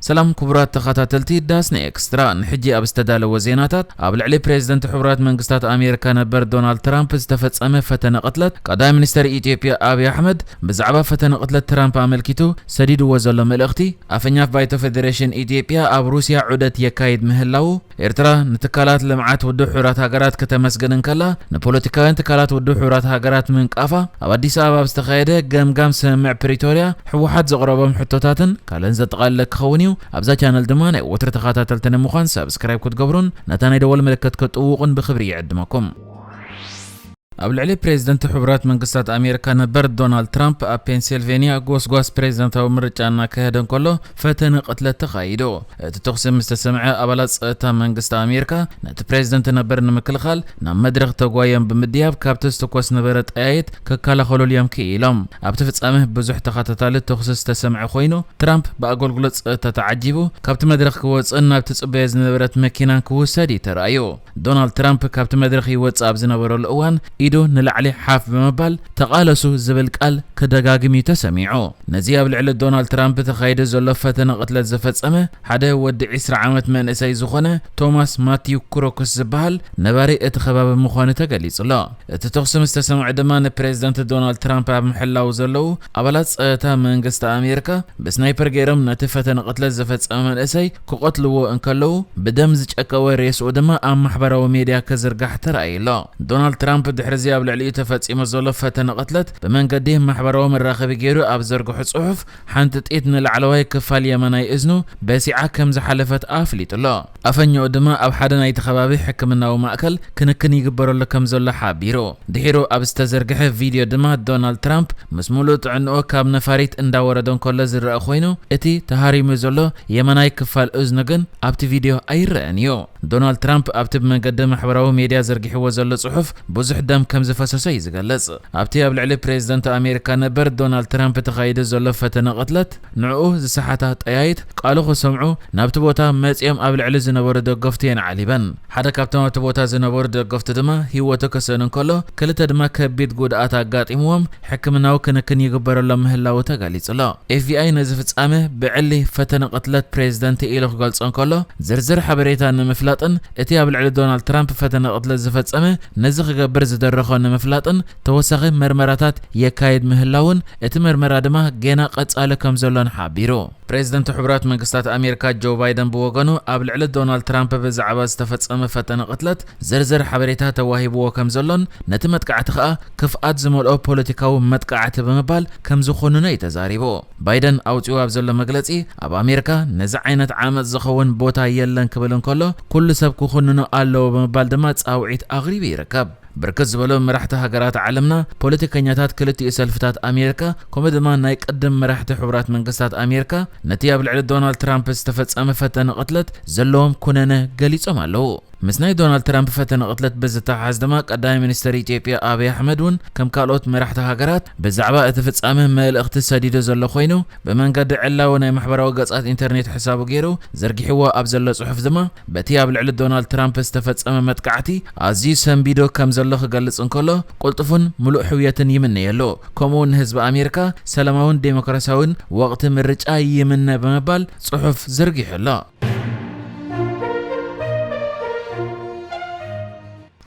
ሰላም ክቡራት ተኸታተልቲ ዳስና ኤክስትራ፣ ንሕጂ ኣብ ዝተዳለወ ዜናታት፣ ኣብ ልዕሊ ፕሬዝደንት ሕቡራት መንግስታት ኣሜሪካ ነበር ዶናልድ ትራምፕ ዝተፈጸመ ፈተነ ቅትለት፣ ቀዳማይ ሚኒስተር ኢትዮጵያ ኣብይ ኣሕመድ ብዛዕባ ፈተነ ቅትለት ትራምፕ ኣመልኪቱ ሰዲድዎ ዘሎ መልእኽቲ፣ ኣፈኛ ባይቶ ፌዴሬሽን ኢትዮጵያ ኣብ ሩስያ ዑደት የካይድ ምህላዉ፣ ኤርትራ ንትካላት ልምዓት ውድብ ሕቡራት ሃገራት ከተመስግን እንከላ፣ ንፖለቲካውያን ትካላት ውድብ ሕቡራት ሃገራት ምንቃፋ፣ ኣብ ኣዲስ ኣበባ ኣብ ዝተኻየደ ገምጋም ስምምዕ ፕሪቶርያ ህወሓት ዘቕረቦም ሕቶታትን ካልእን ዘጠቓለለ ክኸውን እዩ። ኣብዛ ቻነል ድማ ናይ ወትሪ ተኸታተልቲ ንምዃን ሳብስክራይብ ክትገብሩን ነታ ናይ ደወል ምልክት ክትጥውቑን ብኽብሪ ይዕድመኩም። ኣብ ልዕሊ ፕሬዝደንት ሕቡራት መንግስታት ኣሜሪካ ነበር ዶናልድ ትራምፕ ኣብ ፔንሲልቬንያ ጎስጓስ ፕሬዝደንታዊ ምርጫ እናካየደ እንከሎ ፈተነ ቅትለት ተኻይዱ። እቲ ተኹሲ ምስ ተሰምዐ፣ ኣባላት ጸጥታ መንግስቲ ኣሜሪካ ነቲ ፕሬዝደንት ነበር ንምክልኻል ናብ መድረኽ ተጓዮም ብምድያብ ካብቲ ዝተኮስ ነበረ ጠያይት ክከላኸሉሉ እዮም ክኢሎም። ኣብቲ ፍጻመ ብዙሕ ተኸታታሊ ተኹሲ ዝተሰምዐ ኮይኑ፣ ትራምፕ ብኣገልግሎት ጸጥታ ተዓጂቡ ካብቲ መድረኽ ክወጽእን ናብቲ ጽበዮ ዝነበረት መኪናን ክውሰድ እዩ ተራእዩ። ዶናልድ ትራምፕ ካብቲ መድረኽ ይወጽእ ኣብ ዝነበረሉ እዋን ኢዱ ንላዕሊ ሓፍ ብምባል "ተቓለሱ" ዝብል ቃል ክደጋግም እዩ ተሰሚዑ። ነዚ ኣብ ልዕሊ ዶናልድ ትራምፕ ተኻይዱ ዘሎ ፈተነ ቅትለት ዝፈጸመ ሓደ ወዲ ዕስራ ዓመት መንእሰይ ዝኾነ ቶማስ ማቲው ክሮክስ ዝበሃል ነባሪ እቲ ከባቢ ምዃኑ ተገሊጹ ኣሎ። እቲ ተኹሲ ምስ ተሰምዐ ድማ ንፕሬዝደንት ዶናልድ ትራምፕ ኣብ ምሕላው ዘለዉ ኣባላት ጸጥታ መንግስቲ ኣሜሪካ ብስናይፐር ገይሮም ነቲ ፈተነ ቅትለት ዝፈጸመ መንእሰይ ክቐትልዎ እንከለዉ፣ ብደም ዝጨቀወ ሬስኡ ድማ ኣብ ማሕበራዊ ሜድያ ክዝርጋሕ ተራእዩ ኣሎ። ዶናልድ ትራምፕ ድሕሪዚ ኣብ ልዕሊኡ ተፈጺሙ ዘሎ ፈተነ ቅትለት ብመንገዲ ማሕበራዊ መራኸቢ ገይሩ ኣብ ዘርግሖ ጽሑፍ፣ ሓንቲ ጥይት ንላዕለዋይ ክፋል የማናይ እዝኑ በሲዓ ከም ዝሓለፈት ኣፍሊጡ ኣሎ። ኣፈኛኡ ድማ ኣብ ሓደ ናይቲ ከባቢ ሕክምናዊ ማእከል ክንክን ይግበረሉ ከም ዘሎ ሓቢሩ። ድሒሩ ኣብ ዝተዘርግሐ ቪድዮ ድማ ዶናልድ ትራምፕ ምስ ሙሉእ ጥዕንኡ ካብ ነፋሪት እንዳወረደ እንከሎ ዝረአ ኮይኑ፣ እቲ ተሃሪሙ ዘሎ የማናይ ክፋል እዝኑ ግን ኣብቲ ቪድዮ ኣይረኣን እዩ። ዶናልድ ትራምፕ ኣብቲ ብመንገዲ ማሕበራዊ ሜድያ ዘርጊሕዎ ዘሎ ጽሑፍ ብዙሕ ደም ከም ዝፈሰሶ እዩ ዝገልጽ። ኣብቲ ኣብ ልዕሊ ፕሬዝደንት ኣሜሪካ ነበር ዶናልድ ትራምፕ ተኻይዱ ዘሎ ፈተነ ቅትለት፣ ንዕኡ ዝሰሓታ ጠያይት ቃሉ ክሰምዑ ናብቲ ቦታ መጺኦም ኣብ ልዕሊ ዝነበሩ ደገፍቱ እየን ዓሊበን። ሓደ ካብቶም ኣብቲ ቦታ ዝነበሩ ደገፍቱ ድማ ህይወቱ ክስእን እንከሎ፣ ክልተ ድማ ከቢድ ጉድኣት ኣጋጢምዎም ሕክምናዊ ክንክን ይግበረሎም ምህላዉ ተገሊጹ ኣሎ። ኤፍ ቢ ኣይ ነዚ ፍጻመ ብዕሊ ፈተነ ቅትለት ፕሬዝደንት ኢሉ ክገልጾ እንከሎ፣ ዝርዝር ሓበሬታ ንምፍላጥን እቲ ኣብ ልዕሊ ዶናልድ ትራምፕ ፈተነ ቅትለት ዝፈጸመ ነዚ ክገብር ዝደረኾ ንምፍላጥን ተወሳኺ መርመራታት የካይድ ምህላውን፣ እቲ መርመራ ድማ ጌና ቀጻሊ ከም ዘሎን ሓቢሩ። ፕሬዝደንት ሕቡራት መንግስታት ኣሜሪካ ጆ ባይደን ብወገኑ፣ ኣብ ልዕሊ ዶናልድ ትራምፕ ብዛዕባ ዝተፈጸመ ፈተነ ቅትለት ዝርዝር ሓበሬታ ተዋሂብዎ ከም ዘሎን፣ ነቲ መጥቃዕቲ ከኣ ክፍኣት ዝመልኦ ፖለቲካዊ መጥቃዕቲ ብምባል ከም ዝኹንኖ እዩ ተዛሪቡ። ባይደን ኣውጺኡ ኣብ ዘሎ መግለጺ፣ ኣብ ኣሜሪካ ነዚ ዓይነት ዓመጽ ዝኸውን ቦታ የለን ክብል እንከሎ፣ ኩሉ ሰብ ክኹንኖ ኣለዎ ብምባል ድማ ጻውዒት ኣቕሪቡ ይርከብ። ብርክት ዝበሉ መራሕቲ ሃገራት ዓለምና፣ ፖለቲከኛታት ክልቲኡ ሰልፍታት ኣሜሪካ፣ ከምኡ ድማ ናይ ቅድም መራሕቲ ሕቡራት መንግስታት ኣሜሪካ፣ ነቲ ኣብ ልዕሊ ዶናልድ ትራምፕ ዝተፈጸመ ፈተነ ቅትለት ዘለዎም ኩነነ ገሊጾም ኣለዉ። ምስ ናይ ዶናልድ ትራምፕ ፈተነ ቅትለት ብዝተሓሓዝ ድማ፣ ቀዳማይ ሚኒስተር ኢትዮጵያ ኣብይ ኣሕመድ እውን ከም ካልኦት መራሕቲ ሃገራት ብዛዕባ እቲ ፍጻመ መልእኽቲ ሰዲዱ ዘሎ ኮይኑ፣ ብመንገዲ ዕላዊ ናይ ማሕበራዊ ገጻት ኢንተርኔት ሕሳቡ ገይሩ ዘርጊሕዎ ኣብ ዘሎ ጽሑፍ ድማ፣ በቲ ኣብ ልዕሊ ዶናልድ ትራምፕ ዝተፈጸመ መጥቃዕቲ ኣዝዩ ሰንቢዱ ከም ዘሎ ክገልጽ እንከሎ፣ ቅልጡፍን ምሉእ ሕውየትን ይምነየሉ፣ ከምኡ እውን ንህዝቢ ኣሜሪካ ሰላማውን ዴሞክራሲያውን ወቕቲ ምርጫ ይምነ ብምባል ጽሑፍ ዘርጊሑ ኣሎ።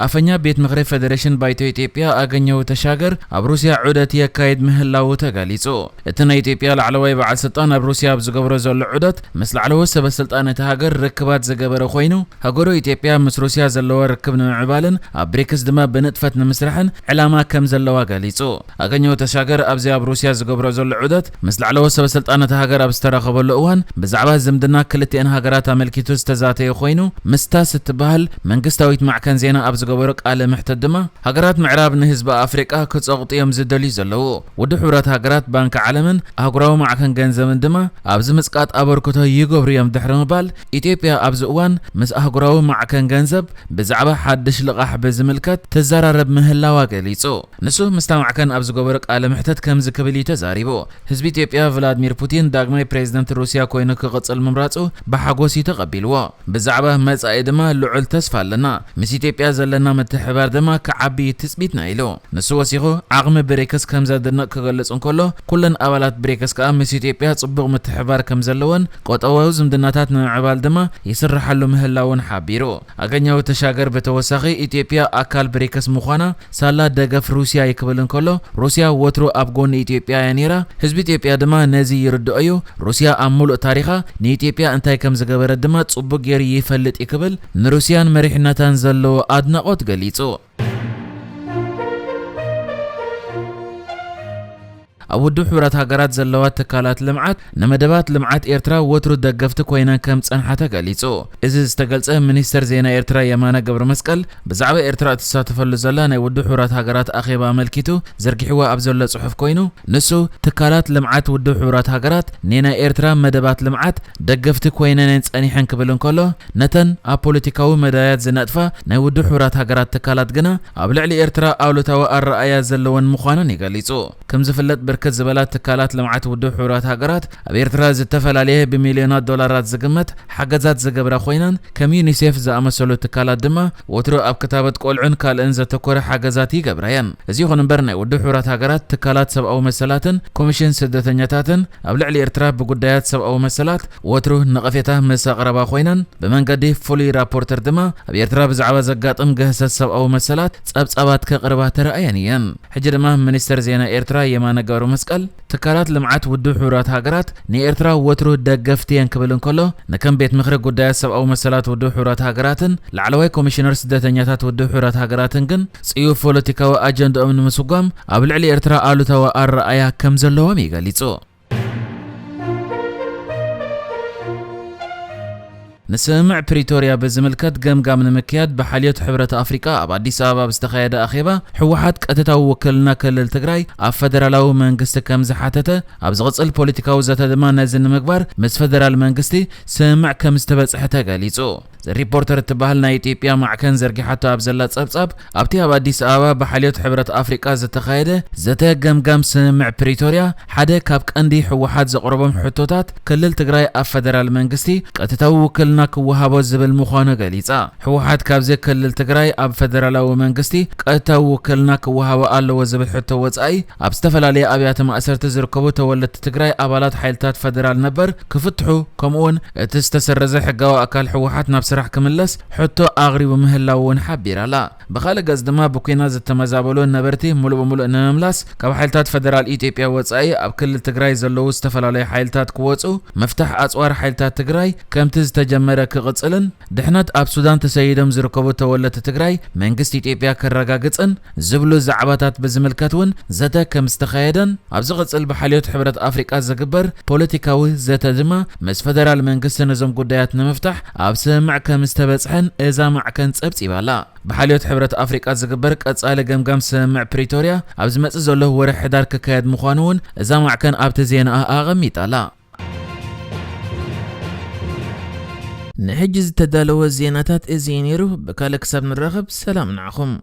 ኣፈኛ ቤት ምኽሪ ፌዴሬሽን ባይቶ ኢትዮጵያ ኣገኘሁ ተሻገር ኣብ ሩስያ ዑደት የካይድ ምህላዉ ተገሊጹ። እቲ ናይ ኢትዮጵያ ላዕለዋይ በዓል ስልጣን ኣብ ሩስያ ኣብ ዝገብሮ ዘሎ ዑደት፣ ምስ ላዕለዎት ሰበ ስልጣን እታ ሃገር ርክባት ዝገበረ ኮይኑ፣ ሃገሩ ኢትዮጵያ ምስ ሩስያ ዘለዋ ርክብ ንምዕባልን ኣብ ብሪክስ ድማ ብንጥፈት ንምስራሕን ዕላማ ከም ዘለዋ ገሊጹ። ኣገኘሁ ተሻገር ኣብዚ ኣብ ሩስያ ዝገብሮ ዘሎ ዑደት፣ ምስ ላዕለዎት ሰበ ስልጣን እታ ሃገር ኣብ ዝተራኸበሉ እዋን፣ ብዛዕባ ዝምድና ክልቲአን ሃገራት ኣመልኪቱ ዝተዛተየ ኮይኑ፣ ምስታስ እትበሃል መንግስታዊት ማዕከን ዜና ኣብ ዝገበሮ ቃለ መሕተት ድማ፣ ሃገራት ምዕራብ ንህዝቢ ኣፍሪቃ ክጸቕጡ እዮም ዝደልዩ ዘለዉ። ውድብ ሕቡራት ሃገራት፣ ባንኪ ዓለምን ኣህጉራዊ ማዕከን ገንዘብን ድማ ኣብዚ ምጽቃጥ ኣበርክቶ ይገብሩ እዮም ድሕሪ ምባል፣ ኢትዮጵያ ኣብዚ እዋን ምስ ኣህጉራዊ ማዕከን ገንዘብ ብዛዕባ ሓድሽ ልቓሕ ብዝምልከት ትዘራረብ ምህላዋ ገሊጹ። ንሱ ምስታ ማዕከን ኣብ ዝገበሮ ቃለ መሕተት ከምዚ ክብል እዩ ተዛሪቡ። ህዝቢ ኢትዮጵያ፣ ቭላድሚር ፑቲን ዳግማይ ፕሬዝደንት ሩስያ ኮይኑ ክቕጽል ምምራጹ ብሓጎስ እዩ ተቐቢልዎ። ብዛዕባ መጻኢ ድማ ልዑል ተስፋ ኣለና። ምስ ኢትዮጵያ ዘለ ጥዕና ምትሕባር ድማ ክዓቢ ትጽቢትና ኢሉ። ንሱ ወሲኹ ዓቕሚ ብሪክስ ከም ዘድንቕ ክገልጽ እንከሎ፣ ኩለን ኣባላት ብሪክስ ከኣ ምስ ኢትዮጵያ ጽቡቕ ምትሕባር ከም ዘለወን ቆጠባዊ ዝምድናታት ንምዕባል ድማ ይስርሓሉ ምህላውን ሓቢሩ። ኣገኛዊ ተሻገር ብተወሳኺ ኢትዮጵያ ኣካል ብሪክስ ምዃና ሳላ ደገፍ ሩስያ ይክብል እንከሎ፣ ሩስያ ወትሩ ኣብ ጎኒ ኢትዮጵያ እያ ነይራ። ህዝቢ ኢትዮጵያ ድማ ነዚ ይርድኦ እዩ። ሩስያ ኣብ ሙሉእ ታሪኻ ንኢትዮጵያ እንታይ ከም ዝገበረት ድማ ጽቡቅ ገይሩ ይፈልጥ እዩ ክብል ንሩስያን መሪሕነታን ዘለዎ ኣድናቖት ገሊጹ። ኣብ ውድብ ሕቡራት ሃገራት ዘለዋ ትካላት ልምዓት ንመደባት ልምዓት ኤርትራ ወትሩ ደገፍቲ ኮይነን ከም ጸንሓ ተገሊጹ። እዚ ዝተገልጸ ሚኒስተር ዜና ኤርትራ የማነ ገብረ መስቀል ብዛዕባ ኤርትራ እትሳተፈሉ ዘላ ናይ ውድብ ሕቡራት ሃገራት ኣኼባ ኣመልኪቱ ዘርጊሕዎ ኣብ ዘሎ ጽሑፍ ኮይኑ፣ ንሱ ትካላት ልምዓት ውድብ ሕቡራት ሃገራት ንናይ ኤርትራ መደባት ልምዓት ደገፍቲ ኮይነን እየን ጸኒሐን ክብል እንከሎ፣ ነተን ኣብ ፖለቲካዊ መዳያት ዝነጥፋ ናይ ውድብ ሕቡራት ሃገራት ትካላት ግና ኣብ ልዕሊ ኤርትራ ኣሉታዊ ኣረኣእያ ዘለወን ምዃነን እዩ ገሊጹ። ከም ዝፍለጥ ብርክት ዝበላ ትካላት ልምዓት ውድብ ሕቡራት ሃገራት ኣብ ኤርትራ ዝተፈላለየ ብሚልዮናት ዶላራት ዝግመት ሓገዛት ዝገብራ ኮይነን ከም ዩኒሴፍ ዝኣመሰሉ ትካላት ድማ ወትሩ ኣብ ክታበት ቆልዑን ካልእን ዘተኮረ ሓገዛት ይገብራ እየን። እዚ ይኹን እምበር ናይ ውድብ ሕቡራት ሃገራት ትካላት ሰብኣዊ መሰላትን ኮሚሽን ስደተኛታትን ኣብ ልዕሊ ኤርትራ ብጉዳያት ሰብኣዊ መሰላት ወትሩ ነቐፌታ ምስ ኣቕረባ ኮይነን ብመንገዲ ፍሉይ ራፖርተር ድማ ኣብ ኤርትራ ብዛዕባ ዘጋጥም ግህሰት ሰብኣዊ መሰላት ጸብጻባት ከቕርባ ተራእየን እየን። ሕጂ ድማ ሚኒስተር ዜና ኤርትራ የማነ ገብረ መስቀል ትካላት ልምዓት ውድብ ሕቡራት ሃገራት ንኤርትራ ወትሩ ደገፍቲ እየን ክብል እንከሎ፣ ንከም ቤት ምኽሪ ጉዳያት ሰብኣዊ መሰላት ውድብ ሕቡራት ሃገራትን ላዕለዋይ ኮሚሽነር ስደተኛታት ውድብ ሕቡራት ሃገራትን ግን ጽዩፍ ፖለቲካዊ ኣጀንዳኦም ንምስጓም ኣብ ልዕሊ ኤርትራ ኣሉታዊ ኣረኣያ ከም ዘለዎም እዩ ገሊጹ። ንስምምዕ ፕሪቶርያ ብዝምልከት ገምጋም ንምክያድ ብሓልዮት ሕብረት ኣፍሪቃ ኣብ ኣዲስ ኣበባ ብዝተኻየደ ኣኼባ፣ ህወሓት ቀጥታዊ ውክልና ክልል ትግራይ ኣብ ፈደራላዊ መንግስቲ ከም ዝሓተተ፣ ኣብ ዝቕጽል ፖለቲካዊ ዘተ ድማ ነዚ ንምግባር ምስ ፈደራል መንግስቲ ስምምዕ ከም ዝተበጽሐ ተገሊጹ። ሪፖርተር እትበሃል ናይ ኢትዮጵያ ማዕከን ዘርጊሓቶ ኣብ ዘላ ጸብጻብ፣ ኣብቲ ኣብ ኣዲስ ኣበባ ብሓልዮት ሕብረት ኣፍሪቃ ዝተኻየደ ዘተ ገምጋም ስምምዕ ፕሪቶርያ ሓደ ካብ ቀንዲ ህወሓት ዘቕረቦም ሕቶታት ክልል ትግራይ ኣብ ፈደራል መንግስቲ ቀጥታዊ ውክልና ክወሃቦ ዝብል ምዃኑ ገሊጻ። ህወሓት ካብዚ ክልል ትግራይ ኣብ ፈደራላዊ መንግስቲ ቀጥታዊ ውክልና ክወሃቦ ኣለዎ ዝብል ሕቶ ወጻኢ ኣብ ዝተፈላለየ ኣብያተ ማእሰርቲ ዝርከቡ ተወለድቲ ትግራይ ኣባላት ሓይልታት ፈደራል ነበር ክፍትሑ፣ ከምኡውን እቲ ዝተሰረዘ ሕጋዊ ኣካል ህወሓት ናብ ስራሕ ክምለስ ሕቶ ኣቕሪቡ ምህላው እውን ሓቢራ'ላ። ብኻልእ ገጽ ድማ ብኲናት ዝተመዛበሉ ነበርቲ ሙሉእ ብሙሉእ ንምምላስ ካብ ሓይልታት ፈደራል ኢትዮጵያ ወጻኢ ኣብ ክልል ትግራይ ዘለዉ ዝተፈላለዩ ሓይልታት ክወጹ፣ ምፍታሕ ኣጽዋር ሓይልታት ትግራይ ከምቲ ዝተጀመረ ክቕጽልን ድሕነት ኣብ ሱዳን ተሰይዶም ዝርከቡ ተወለድቲ ትግራይ መንግስቲ ኢትዮጵያ ከረጋግጽን ዝብሉ ዛዕባታት ብዝምልከት እውን ዘተ ከም ዝተኻየደን ኣብ ዝቕጽል ብሓልዮት ሕብረት ኣፍሪቃ ዝግበር ፖለቲካዊ ዘተ ድማ ምስ ፈደራል መንግስቲ ነዞም ጉዳያት ንምፍታሕ ኣብ ስምምዕ ከም ዝተበጽሐን እዛ ማዕከን ጸብጺባ'ላ። ብሓልዮት ሕብረት ኣፍሪቃ ዝግበር ቀጻሊ ገምጋም ስምምዕ ፕሪቶርያ ኣብ ዝመጽእ ዘሎ ወርሒ ሕዳር ክካየድ ምዃኑ እውን እዛ ማዕከን ኣብቲ ዜናኣ ኣቐሚጣ'ላ። ንሕጂ ዝተዳለወ ዜናታት እዚ እዩ ነይሩ። ብካልእ ክሳብ ንራኸብ ሰላም ንዓኹም።